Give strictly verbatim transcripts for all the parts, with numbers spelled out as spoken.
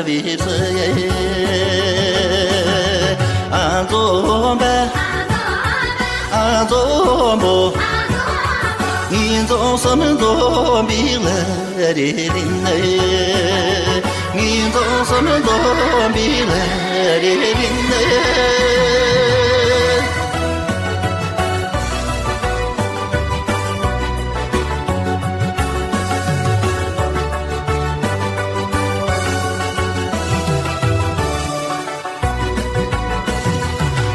བའི་ཚེ། ཨ་འཛོམས་པ། ཨ་འཛོམས་པོ། ངེད་འཛོམས་སམ་འཛོམས་པའི་ལ་རེ་རིན་ནས། ངེད་འཛོམས་སམ་འཛོམས་པའི་ལ་རེ་རིན་ནས།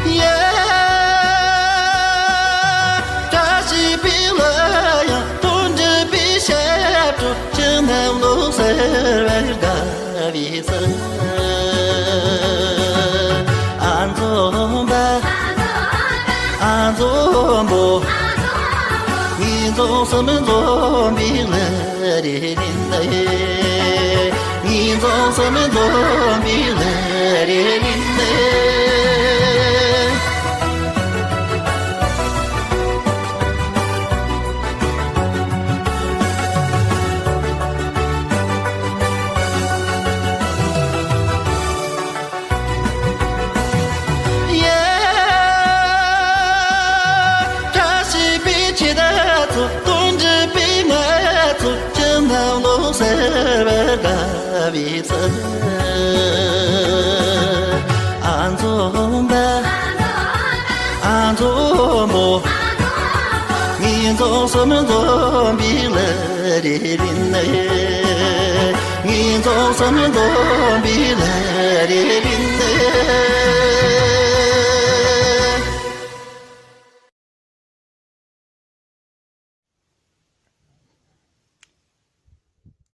ཡ། བཀྲ་ཤིས་པའི་ལ་ཡང་དོན་འགྲུབ་པའི་ཞབས་བྲོ་ཁྱེད་རྣམས་ལོ་གསར་བར་དགའ་བའི་ཚེ། ཨ་འཛོམས་པ། ཨ་འཛོམས་པོ། ངེད་འཛོམས་སམ་འཛོམས་པའི་ལ་རེ་རིན་ནས། ངེད་འཛོམས་སམ་འཛོམས་པའི་ལ་རེ་རིན་ནས། ཡ། བཀྲ་ཤིས་པའི་ཆེ་ད་ཚོ། དོན་འགྲུབ་པའི་ང་ཚོ། ཁྱེད་རྣམས་ལོ་གསར་བར་དགའ་བའི་ཚེ། ཨ་འཛོམས་པ། ཨ་འཛོམས་པོ། ངེད་འཛོམས་སམ་འཛོམས་པའི་ལ་རེ་རིན་ནས། ངེད་འཛོམས་སམ་འཛོམས་པའི་ལ་རེ་རིན་